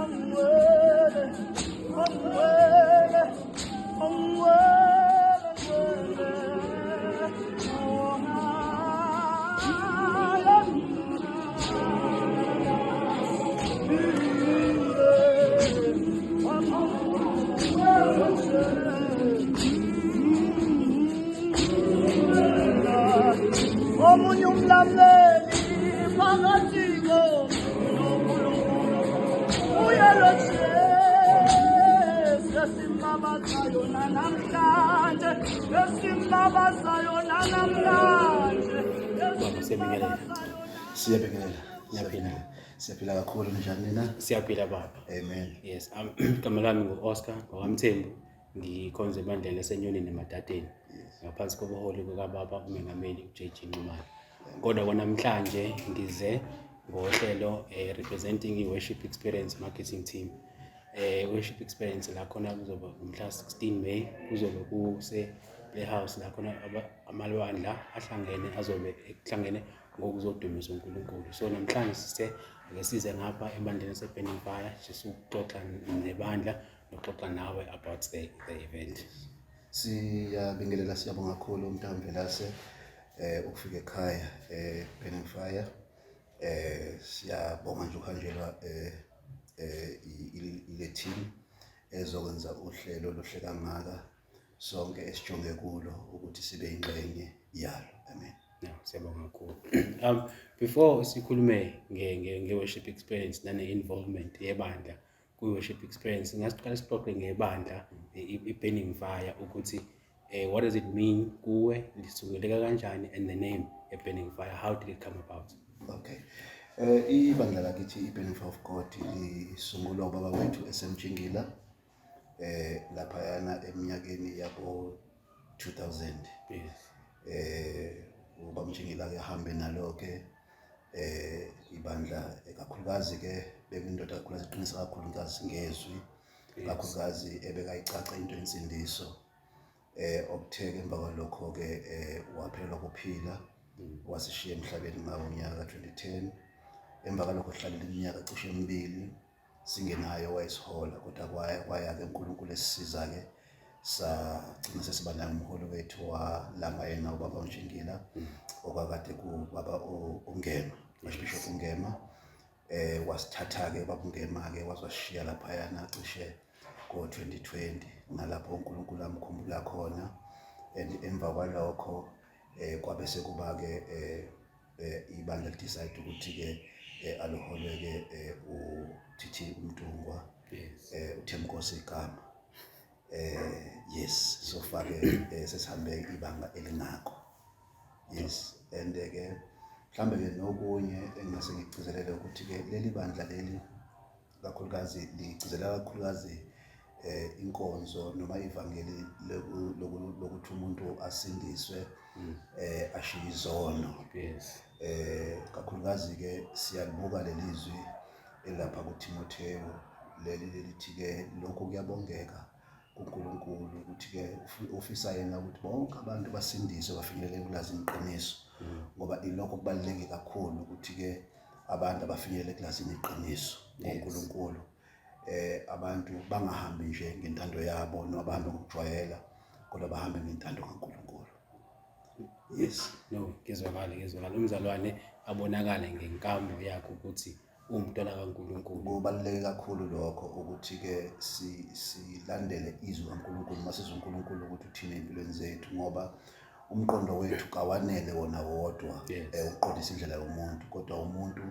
Ongcwele, ongcwele, ongcwele, ngcwele. Oh, hallelujah. Omunye umlamleli phakathi koNkulunkulu uye lo Jesu esimbabazayo nanamhlanje, esimbabazayo nanamhlanje. Baba, siyabingelela. Siyabingelela. Niyaphila? Siyaphila kakhulu, njani nina? Siyaphila, baba. Amen. Yes, igama lami ngu-Oscar ngowamthembu, ngikhonza ebandleni laseNyonini eMadadeni ngaphansi kobuholi bukababa umengameli uJG Nxumalo. Kodwa kwanamhlanje ngize ngohlelo representing i-Worship Experience Marketing Team. Worship Experience la khona kuzoba ngomhla 16 May, kuzobe kuse Playhouse la khona amalwandla ahlangene azobe ekuhlangene ngokuzodumisa uNkulunkulu. So namhlanje sithe ake size ngapha ebandleni lase-Burning Fire, just ukuxoxa nebandla nokuxoxa nawe about the event. Siyabingelela, siyabonga kakhulu uMntamvelase ukufika ekhaya Burning Fire. Siyabonga nje ukuhanjelwa ile team ezokwenza uhlelo oluhle kangaka, sonke esijonge kulo ukuthi sibe ingxenye yalo. Amen. Yeah, siyabonga kakhulu. Before sikhulume nge-worship experience nane-involvement yebandla kwi-worship experience, ngasiqala sixoxe ngebandla i-Burning Fire, ukuthi what does it mean kuwe, lisunguleka kanjani, and the name e-Burning Fire, how did it come about? Okay. Ibandla lakithi i-Burning Fire of God lisungulwa ubaba wethu esemjingila laphayana eminyakeni yabo 2000. Ubaba Mjingila ke hambe nalo ke ibandla, kakhulukazi ke bekuyindoda kakhulukazi iqinisa kakhulu inkazi ngezwi, kakhulukazi ebekayicaca into yensindiso. Okutheke emva kwalokho ke waphelelwa kuphila, wasishiya emhlabeni ngawo unyaka ka-2010. Emva kwalokho hlalele iminyaka cishe emibili singenayo wayesihola, kodwa kwaya kwaya ke uNkulunkulu esisiza ke sagcina sesiba naye umholi wethu, walama yena ubaba uNtshingila, okwakade kubaba uNgema, Archbishop uNgema. Wasithatha ke ubaba uNgema ke wazwashiya laphayana cishe ngo-2020, nalapho uNkulunkulu amkhumbula khona. And emva kwalokho kwabe sekuba ke ibandla decide ukuthi ke aluholwe ke uTT uMntungwa, uThemkosi igama. Yes, so far ke sesihambe ibanga elingako. Yes, and ke mhlambe ke nokunye engingase ngigcizelele ukuthi ke leli bandla leli kakhulukazi ligcizelela kakhulukazi inkonzo noma ivangeli lokuthi umuntu asindiswe, ashiye izono. Kakhulukazi ke siyalibuka lelizwi elapha kuTimotheo leli lelithi ke lokhu kuyabongeka kuNkulunkulu, ukuthi ke ufisa yena ukuthi bonke abantu basindiswe, bafinyelele ekulazini iqiniso, ngoba ilokho kubaluleke kakhulu ukuthi ke abantu abafinyelele ekulazini iqiniso ngoNkulunkulu. Abantu bangahambi nje ngentando yabo noma bahambe ngokujwayela, kodwa bahambe ngentando kaNkulunkulu. Yes. No, ngizwakala, ngizwakala. Umzalwane abonakale ngenkambo yakhe ukuthi uwumntwana kaNkulunkulu. Kubaluleke kakhulu lokho ukuthi ke silandele izwi kaNkulunkulu, masizwe uNkulunkulu ukuthi uthini empilweni zethu, ngoba umqondo wethu kawanele wona wodwa ukuqondisa indlela yomuntu, kodwa umuntu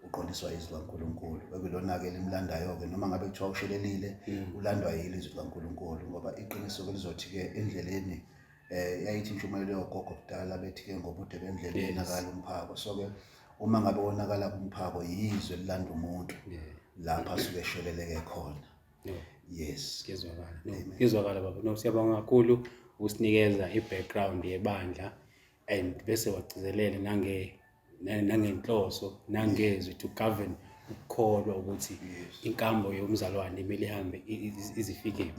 uqondiswa izwi kaNkulunkulu, ekulona-ke limlandayo-ke noma ngabe kuthiwa ushelelile, ulandwa yilo izwi likaNkulunkulu, ngoba iqiniso-ke lizothi-ke endleleni yayithi intshumayelo yogogo kudala bethi-ke ngobude bendlela yonakala umphako. So-ke uma ngabe wonakala kumphako, yizwe elilanda umuntu lapha asuke esheleleke khona. No. Yes. Kuyezwakala. No, kuyezwakala, baba. No, siyabonga kakhulu ukusinikeza i-background yebandla and bese wagcizelela nangenhloso nangezwi to govern ukukholwa ukuthi inkambo yomzalwane imele ihambe izifike.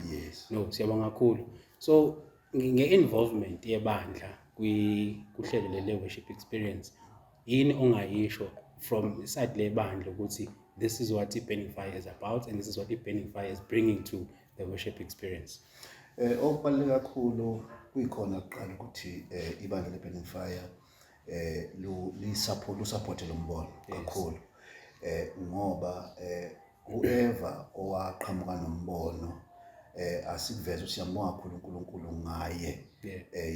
No, siyabonga kakhulu. So nge-involvement yebandla kuhlelo lele worship experience, yini ongayisho from side lebandla ukuthi This is what i-Burning Fire is about, and this is what i-Burning Fire is bringing to the worship experience. Okubaluleke kakhulu kuyikhona kuqala ukuthi ibandla le-Burning Fire lu support lo mbono kakhulu, ngoba whoever owaqhamuka nombono, asikuveze ukuthi siyambonga kakhulu uNkulunkulu ngaye.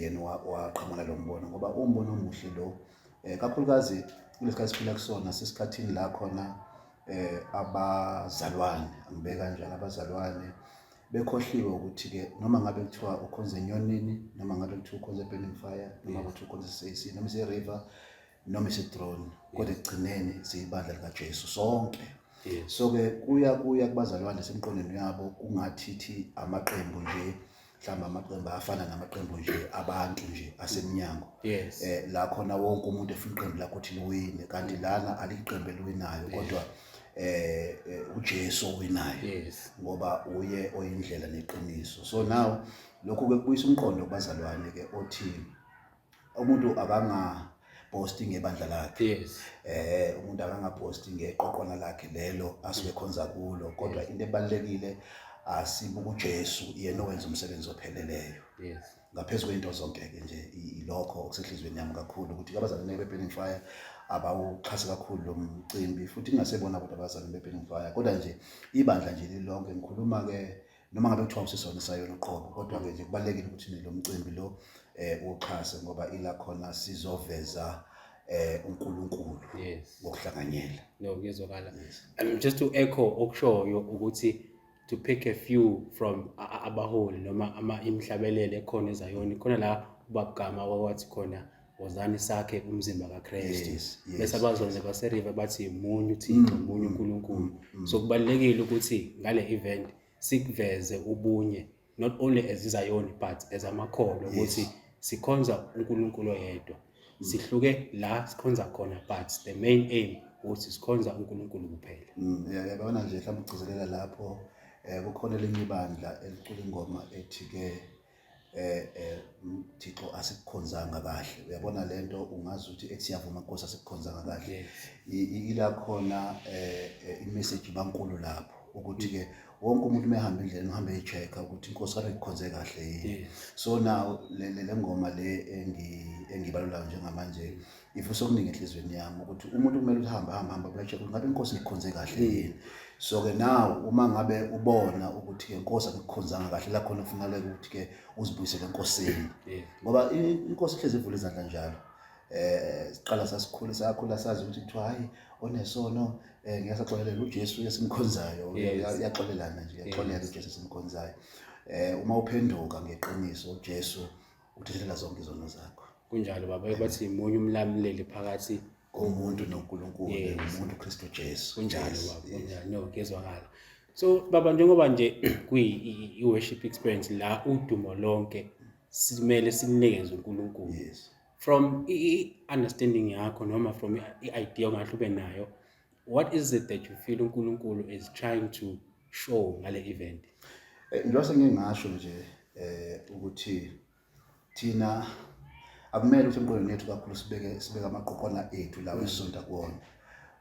Yena waqhamuka lo mbono, ngoba umbono omuhle lo, kakhulukazi kulesikhathi siphila kusona, sesikhathini la khona abazalwane, angibeka kanjalo, abazalwane bekhohliwe ukuthi ke noma ngabe kuthiwa ukhonza enyonini, noma ngabe kuthiwa ukhonza eBurning Fire, noma kuthiwa ukhonza eSAC, noma ise-River, noma ise-Throne, kodwa ekugcineni siyibandla likaJesu sonke. So ke kuya kubazalwane semqondweni yabo kungathithi amaqembu nje, mhlawumbe amaqembu afana namaqembu nje abantu nje asemnyango, la khona wonke umuntu efuna iqembu lakho ukuthi liwine, kanti lana aliqembu eliwinayo, kodwa uJesu owinayo, ngoba uye oyindlela neqiniso. So now lokhu ke kubuyisa umqondo kubazalwane ke othi umuntu akanga posti ngebandla lakhe, umuntu akangaposti ngeqoqwana lakhe lelo asuke khonza kulo, kodwa into ebalekile asibuka uJesu, yena owenza umsebenzi opheleleyo. Ngaphezulu kwento zonke ke nje, ilokho okusehlizweni yami kakhulu ukuthi abazalwane beBurning Fire abawuxhasa kakhulu lo mcimbi, futhi ingasebona kodwa abazalwane beBurning Fire, kodwa nje ibandla nje lilonke. Ngikhuluma ke noma ngabe kuthiwa usisona sayona uqobo, kodwa ke nje kubalekile ukuthi lo mcimbi lo uxhase, ngoba ila khona sizoveza uNkulunkulu ngokuhlanganyela. No, kuyezwakala. Just to echo okushoyo ukuthi to pick a few from abaholi noma ama imihlabelelo ekhona eZayoni, khona la ubabugama wathi khona, "Wozani sakhe umzimba kaKristu." Bese abazalwane baseRiver bathi, "Munye uThixo, munye uNkulunkulu." So kubalekile ukuthi ngale event sikuveze ubunye, not only as iZayoni but as amakholwa, ukuthi sikhonza uNkulunkulu oyedwa, sihluke la sikhonza khona, but the main aim ukuthi sikhonza uNkulunkulu kuphela. Yabona nje, mhlawumbe ugcizelela lapho, kukhona elinye ibandla elicula ingoma ethi ke Thixo asikukhonzanga kahle. Uyabona lento, ungazi ukuthi ethi siyavuma Nkosi asikukhonzanga kahle. Ila khona imessage bankulu lapho ukuthi ke wonke umuntu mehamba endleleni uhambe echeck ukuthi inkosi kabe kukhonze kahle yini. So now le ngoma le engibalulayo njengamanje ivusa okuningi enhliziyweni yami, ukuthi umuntu kumele ukuthi hamba hamba hamba uyacheck ukuthi ngabe inkosi ngikhonze kahle yini. So ke now uma ngabe ubona ukuthi ke inkosi akukhonzanga kahle, la khona kufanele ukuthi ke uzibuyisele enkosini, ngoba inkosi ihlezi ivula izandla njalo. Siqala sasikhula, sakhula sazi ukuthi kuthiwa hayi, onesono ngeke saxolelela uJesu esimkhonzayo. Uyaxolelana nje, uyaxolela uJesu esimkhonzayo. Uma uphenduka ngeqiniso, uJesu uthethelela zonke izono zakho. Kunjalo baba, bathi munye umlamuleli phakathi komuntu noNkulunkulu, umuntu Kristu Jesu. Kunjalo baba, kunjalo, no, kuyezwakala. So baba, njengoba nje kuyi i-worship experience la udumo lonke simele sinikeze uNkulunkulu, from i-understanding yakho noma from i-idea ongahle ube nayo, what is it that you feel uNkulunkulu is trying to show ngale event? Njengoba sengike ngasho nje ukuthi thina akumele ukuthi emqondweni yethu kakhulu sibeke amaqoqwana ethu lawo esisonta kuwona,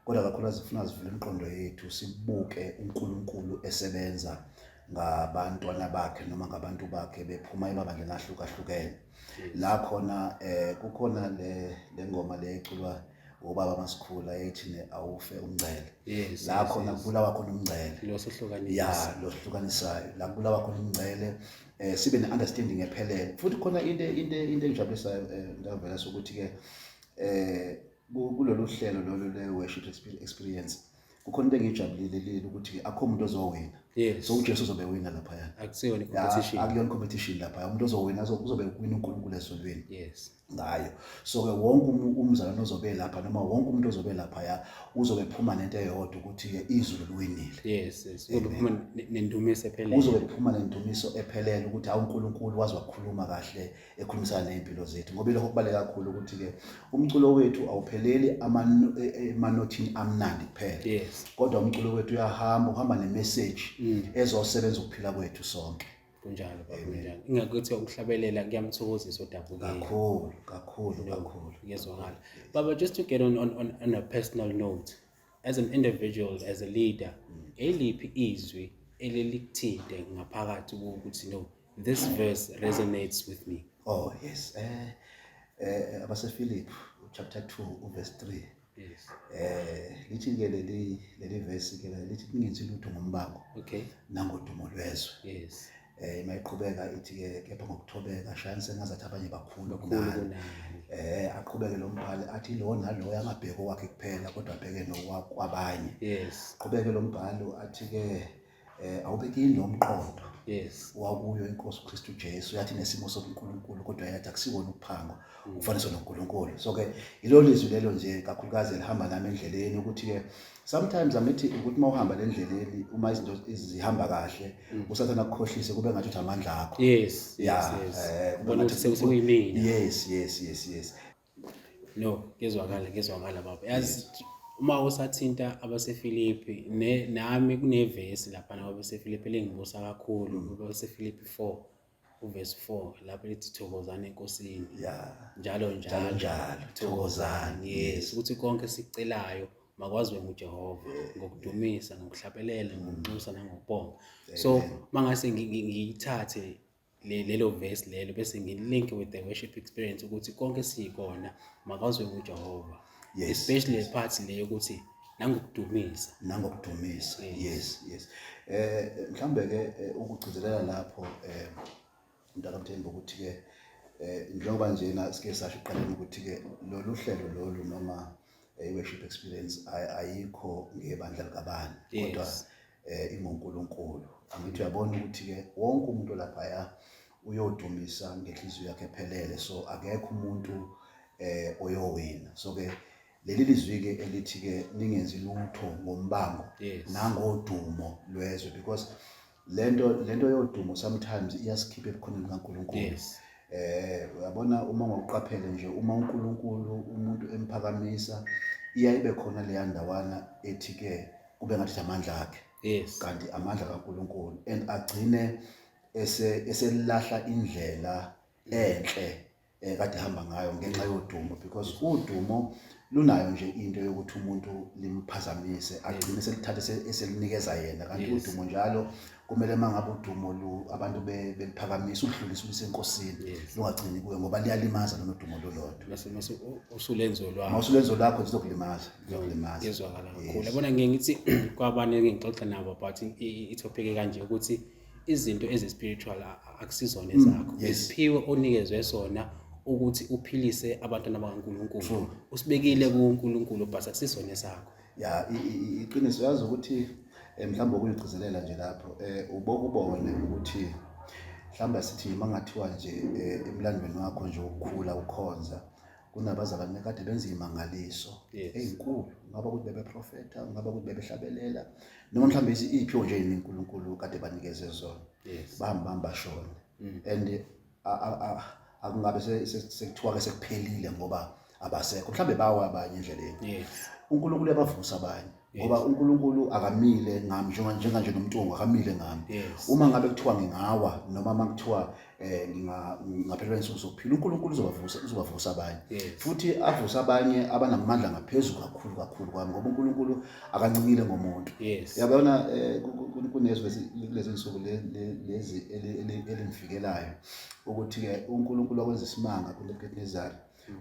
kodwa kakhulu azifuna sivule imiqondo yethu, sibuke uNkulunkulu esebenza ngabantwana bakhe noma ngabantu bakhe bephuma emabandleni ahlukahlukene. La khona kukhona le ngoma le eculwa ubaba masikhula ethi ne awufe umngcele, la khona kubulawa khona umngcele lo sohlukanisa. Ya, lo sihlukanisayo, la kubulawa khona umngcele, sibe ne-understanding ephelele. Futhi khona into engijabulisayo, ndavela sokuthi ke kulolu hlelo lolu le worship experience kukhona into engijabulile leli ukuthi ke akho umuntu ozowina. So uJesu uzobe wina laphaya. Akusiyona i-competition. Akuyona competition lapha, umuntu ozowina uzobe wina uNkulunkulu ezulwini ngayo. So ke wonke umzalwane ozobe lapha noma wonke umuntu ozobe lapha ya uzobe phuma nento eyodwa, ukuthi ke izulu liwinile. Yes, uzobe phuma nendumiso ephelele. Uzobe phuma nendumiso ephelele, ukuthi hawu, uNkulunkulu wazi wakhuluma kahle ekhulumisana nezimpilo zethu, ngoba ilokho kubaleka kakhulu ukuthi ke umculo wethu awupheleli emanothini amnandi kuphela, kodwa umculo wethu uyahamba, uhamba nemessage ezosebenza ukuphila kwethu sonke. Kunjalo baba, kunjalo. Ingakho ukuhlabelela kuyamthokozisa odabukile. Kakhulu, kakhulu, kakhulu. Kuyezwakala. Baba, just to get on a personal note, As an individual, as a leader, eliphi izwi elelikuthinte ngaphakathi ukuthi no, this verse resonates with me? Oh yes, abaseFiliphi chapter 2 verse 3. Lithi ke leli verse ke lithi ningenzi lutho ngombango nangodumo lwezwe. Mayiqhubeka ithi ke kepha ngokuthobeka shayani sengazathi abanye bakhulu kunani. Aqhubeke lo mbhali athi lo nalo angabheki owakhe kuphela kodwa abheke nowakwabanye. Qhubeke lo mbhalo athi ke awubekini lo mqondo. Wakuyo inkosi uKristu Jesu yathi nesimo sobuNkulunkulu kodwa yathi akusiwona ukuphangwa ukufaniswa noNkulunkulu. So ke yilo lizwi lelo nje kakhulukazi elihamba nami endleleni ukuthi ke sometimes angithi ukuthi mawuhamba lendleleni uma izinto zihamba kahle usathana akukhohlise kube ngathi uthi amandla akho. Yes. Ubona ukuthi sekuyimina. Yes yes yes yes. No, kezwakala baba. Yazi uma usathinta abaseFilipi nami kunevesi lapha nabaseFilipi lengibusa kakhulu, abaseFilipi 4 uverse 4 lapho lithi thokozani eNkosini. Njalo njalo njalo thokozani. Yes, ukuthi konke sicelayo makwaziwe nguJehova ngokudumisa, ngokuhlabelela, ngokunxusa nangokubonga. So mangase ngiyithathe lelo verse lelo bese ngilink with the worship experience ukuthi konke siyikona makwaziwe nguJehova. Yes. Especially le part le yokuthi nangokudumisa. Nangokudumisa. Yes, yes. Mhlambe ke ukugcizelela lapho mntakaMthembu ukuthi ke njengoba nje na sike sasho eqaleni ukuthi ke lolu hlelo lolu noma i-worship experience ayikho ngebandla likabani kodwa ingoNkulunkulu. Angithi uyabona ukuthi ke wonke umuntu lapha uyodumisa ngenhliziyo yakhe ephelele, so akekho umuntu oyowina. So ke leli lizwi ke elithi ke ningenzi lutho ngombango nangodumo lwezwe, because lento yodumo sometimes iyasikhipha ebukhoneni bukaNkulunkulu. Uyabona uma ngokuqaphele nje uma uNkulunkulu umuntu emphakamisa iyayibe khona leya ndawana ethi ke kube ngathi amandla akhe. Kanti amandla kaNkulunkulu, and agcine eselahla indlela enhle kade hamba ngayo ngenxa yodumo, because udumo lunayo nje into yokuthi umuntu limphazamise agcine selithathe eselinikeza yena. Kanti udumo njalo kumele mangabe udumo abantu beliphakamisa udlulise ulisenkosini, lungagcini kuwe ngoba liyalimaza lona udumo lolodwa. Bese mase usulenzo lwakho. Mawusulenzo lwakho lizokulimaza, lizokulimaza. Yezwakala kakhulu. Yabona ngeke ngithi kwabanye ngixoxa nabo but i-topic kanje ukuthi izinto ezi-spiritual akusizona ezakho. Isiphiwe onikezwe sona ukuthi uphilise abantwana bakaNkulunkulu. Usibekile kuNkulunkulu but akusizona esakho. Ya, iqiniso yazi ukuthi mhlawumbe ukuyigcizelela nje lapho ubokubone ukuthi mhlawumbe sithi mangathiwa nje emlandweni wakho nje ukukhula ukhonza kunabazalwane kade benza imangaliso ezinkulu, ngaba ukuthi bebeprofetha, ngaba ukuthi bebehlabelela noma mhlawumbe iphiwo nje iNkulunkulu kade banikeze zona. Bahamba bashona and akungabe sekuthiwa ke sekuphelile ngoba abasekho, mhlambe bawa abanye endleleni. uNkulunkulu uyabavusa abanye ngoba uNkulunkulu akamile ngami njenganje nomntungu akamile ngami. Uma ngabe kuthiwa ngingawa noma makuthiwa ngingaphelelwa insuku zokuphila, uNkulunkulu uzobavusa abanye. Futhi avusa abanye abanamandla ngaphezulu kakhulu kakhulu kwami ngoba uNkulunkulu akancikile ngomuntu. Yabona kunezwe kulezi insuku lezi elimfikelayo ukuthi ke uNkulunkulu wakwenza isimanga kuNebukadnezar,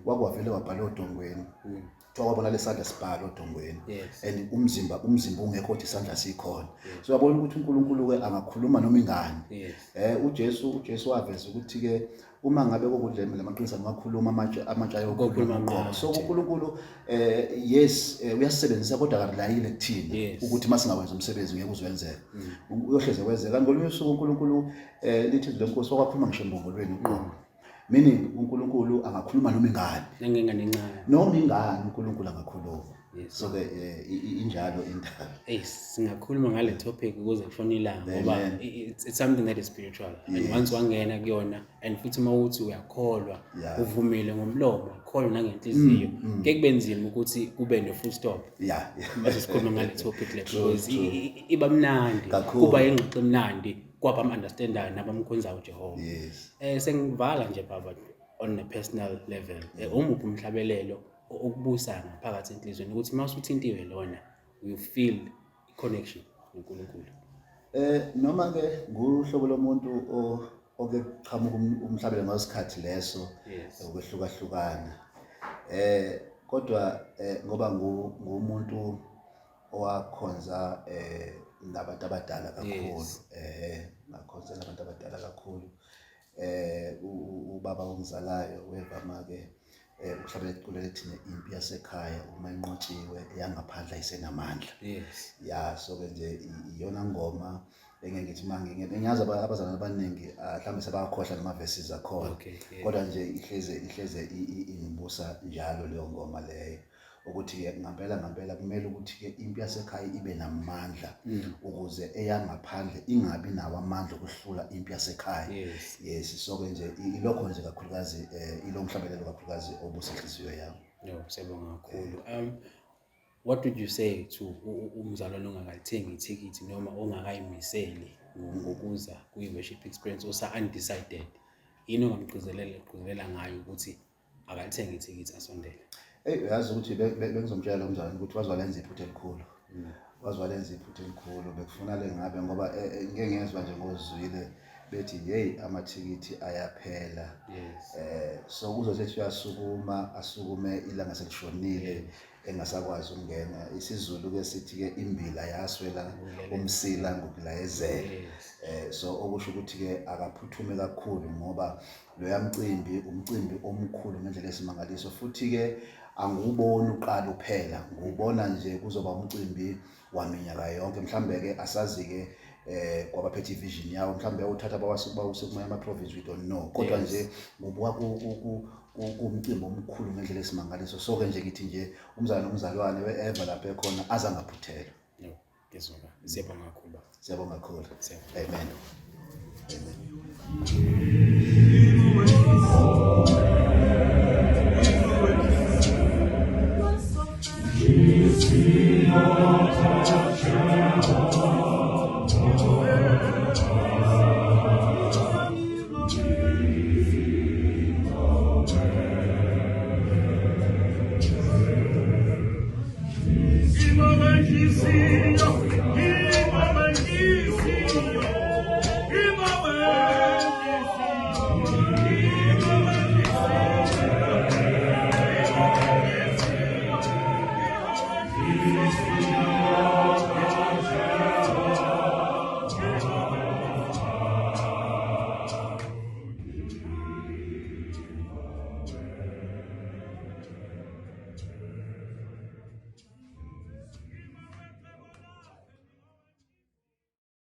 wakwavele wabhala odongweni. Kuthiwa wabona lesandla sibhala odongweni and umzimba ungekho kodwa isandla sikhona. So uyabona ukuthi uNkulunkulu ke angakhuluma noma ingani. uJesu waveza ukuthi ke uma ngabe kokudlema lamaqiniso angakhuluma amatshe ayokhuluma uqobo. So uNkulunkulu yes uyasebenzisa kodwa akarelayile kuthina ukuthi masingawenza umsebenzi ngeke uzwenzeke. Uyohleze kwenzeka. Ngolunye usuku uNkulunkulu lithi lenkosi wakhuluma ngisho embongolweni uqobo. Meaning uNkulunkulu angakhuluma noma ingani. Nengengane encane. Noma ingani uNkulunkulu angakhuluma. So ke injalo indaba. Singakhuluma ngale topic ukuze kushone ilanga ngoba it's something that is spiritual. And once wangena kuyona and futhi uma uthi uyakholwa uvumile ngomlomo, ukholwa nangenhliziyo, ngeke kube nzima ukuthi kube ne full stop. Mase sikhuluma ngale topic le because iba mnandi, kuba ingxoxo emnandi kwabam understandayo nabamkhonzayo uJehova. Sengivala nje baba on a personal level. Umuphi umhlabelelo okubusa ngaphakathi enhlizweni ukuthi uma usuthintiwe lona You feel connection noNkulunkulu. Noma ke nguhlobo lomuntu oke kuqhamuka umhlabelo ngasikhathi leso ukwehlukahlukana. Kodwa ngoba ngumuntu owakhonza nabantu abadala kakhulu, ngakhonza nabantu abadala kakhulu. Ubaba ongizalayo wevama ke uhlabela iculo elithi impi yasekhaya uma inqotshiwe eyangaphandle ayisenamandla. Ya, so ke nje iyona ngoma engeke ngithi uma ngiyazi abazalwane abaningi mhlawumbe sebakhohlwa nama verses akhona. Kodwa nje ihleze ingibusa njalo leyo ngoma leyo, ukuthi-ke ngampela ngampela kumele ukuthi-ke impi yasekhaya ibe namandla ukuze eyangaphandle ingabi nawo amandla okuhlula impi yasekhaya. Yes, so ke nje ilokho nje kakhulukazi, ilo mhlabelelo kakhulukazi obusa inhliziyo yami. No, siyabonga kakhulu. What would you say to umzalwane ongakalithengi ithikithi noma ongakayimiseli ngokuza kwi-worship experience, osa-undecided? Yini ongamgcizelela gcizelela ngayo ukuthi akalithengi ithikithi asondele? Eyi, uyazi ukuthi bengizomtshela lo mzalwane ukuthi waze walenza iphutha elikhulu. Waze walenza iphutha elikhulu, bekufuna le ngabe ngoba ngike ngezwa nje ngozwile bethi hey, amathikithi ayaphela. So kuzothi uyasukuma, asukume ilanga selishonile, engasakwazi ukungena. IsiZulu ke sithi ke imbila yaswela umsila ngokulayezela. So okusho ukuthi ke akaphuthume kakhulu ngoba loya mcimbi umcimbi omkhulu ngendlela esimangaliso, futhi ke angiwuboni uqala uphela, ngiwubona nje kuzoba umcimbi waminyaka yonke. Mhlambe ke asazi ke kwabaphethe ivision yawo, mhlambe uthatha bawuse kumanye ama province, we don't know, kodwa nje ngobuka kumcimbi omkhulu ngendlela esimangaliso. So ke nje ngithi nje umzalwane nomzalwane wherever lapho ekhona azangaphuthelwa. No, ngizwa. Siyabonga kakhulu. Siyabonga kakhulu. Siyabonga. Amen. Amen.